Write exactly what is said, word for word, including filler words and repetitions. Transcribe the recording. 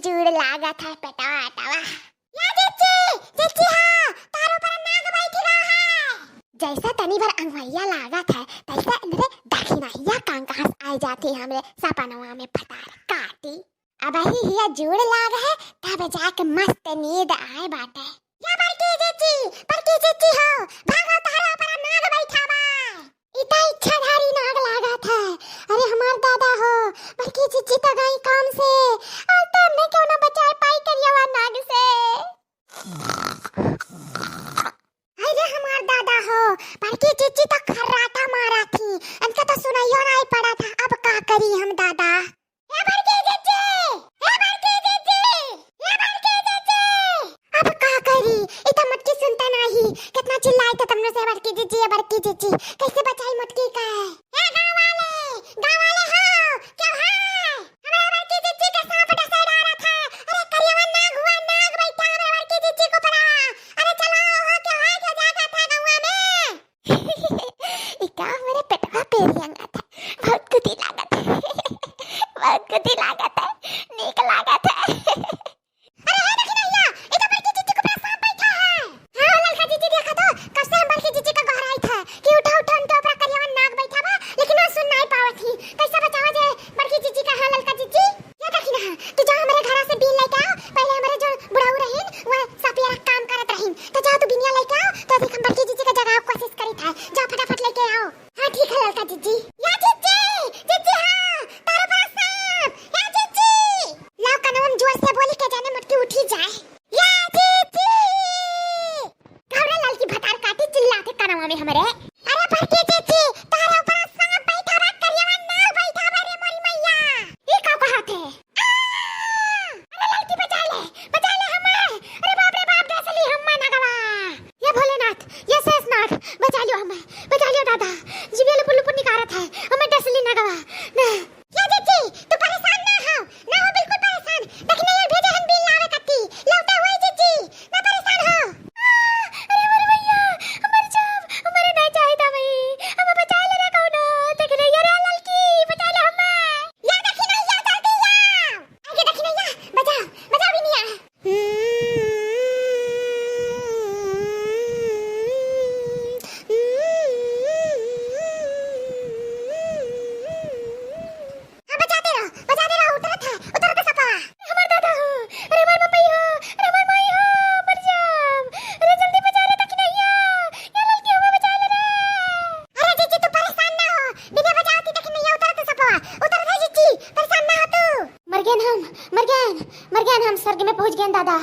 टूड़ लागत है पेटवा अटवा। या जिज्जी, जिज्जी हो, तारो पर नाग बैठी रहा है। जैसा तनी भर अंगवैया लागत है, तैसा इनरे दखिनहिया कांकहस आए जाती हमरे सपनवा में भतार काटी। अबही हिया जुड़ लाग है, तब जाके मस्त नींद आए बाटे। या बड़की जिज्जी, बड़की जिज्जी हो, भागो तारो पर नाग बैठा बा। ई त इच्छाधारी नाग लागत है। अरे हमार दादा हो, बड़की जिज्जी त गई काम से, और तो हमने क्यों ना बचाए पाई करियावा नाग से। अरे हमार दादा हो, बड़की जिज्जी त खर्राटा मारा थी, इनका तो सुनाइयो नहीं पड़ा था। अब का करी हम दादा? ए बड़की जिज्जी, ए बड़की जिज्जी, ए बड़की जिज्जी। अब का करी? ई त मटकी सुनता नाही, कितना चिल्लाई त तुमने से बड़की जिज्जी, ए बड़की जिज्जी। कैसे बचाई मटकी का? ए गाँव वाले, गाँव वाले हो, क्या है? हमारे बड़की जिज्जी के सांप डसे डारा था। अरे करियावा नाग हुआ, नाग बैठा हमारे बड़की जिज्जी को पड़ा। अरे चलाओ हो, क्या है, क्या जागा था गाँव में? ई का हमरे पेटवा पेरिया लागत है, बहुत गुदी लागत है, बहुत गुदी लागत है, नीक लागत है। अरे हे दखिनहिया, ई तो बड़की जिज्जी को पूरा सांप बैठा है। हाँ ललका जिज्जी, देखा तो कब से हम बड़की जिज्जी का गोहराइत है कि उठा उठा, उनके ऊपर करियावा नाग बैठा बा, लेकिन वो सुन नहीं पावत ही। कैसे बचावा जाए बड़की जिज्जी का? हाँ ललका जिज्जी, या दखिनहा, तू जा हमरे घरा से बीन लेके आओ, पहले हमरे जो बुढ़ऊ रहीन, वह सपिया काम करत रहीन, तो जा तू बिनिया लेके आओ, तो देख हम बड़की जिज्जी का जगावे कोशिश करित है, जा फटाफट लेके आओ। हाँ ठीक है ललका जिज्जी। या जिज्जी, जिज्जी हाँ, तारे बड़ा सांप, या जिज्जी। लाओ कनवा में जोर से बोली के जाने मटकी उठी जाए। या जिज्जी। घबरा ललकी भतार काटी चिल्लाते कनवा में हमरे। अरे बड़की जिज्जी, तारे ऊपर सांप बैठा बा, करियावा नाग बैठा बा रे मोरी मैया। ई का कहत है? आ! अरे ललकी बचा ले, बचा ले हमें। अरे बाप रे बाप, डस ली हमें नगवा। ये भोलेनाथ, ये शेषनाग, बचा लियो हमें, बचा लियो दादा। जिबिया लुपुर लुपुर निकारत है, हमें डस ली नगवा। ना। या जिज्जी, तू परेशान ना हो, ना हो बिल्कुल परेशान। दखिनहिया भेजे हन बीन लावे कत्ती, लौटे हुई जिज्जी, ना परेशान हो। आ, अरे मोरे भैया, मर जाब, मरे नहीं चाहिए था भाई, हमें बचा ले रे कौनो, दखिनहिया रे ललकी, बचा ले हमें। या दखिनहिया, जल्दी आओ। आगे दखिनहिया, बजाओ, बजाओ बिनिया। हाँ, बजाते रहो, बजाते रहो, उतरत है, उतरत है सपवा। हमार दादा हो, अरे हमार मम्मी हो, अरे हमार माई हो, मर जाब। अरे जल्दी बजा ले दखिनहिया, या ललकी हमें बचा ले रे। अरे जिज्जी तू परेशान ना हो, बिना बजावती दखिनहिया उतरत है सपवा, उतरत है जिज्जी, परेशान ना हो तू। मर गए हम, मर गए, मर गए हम, स्वर्ग में पहुँच गए दादा।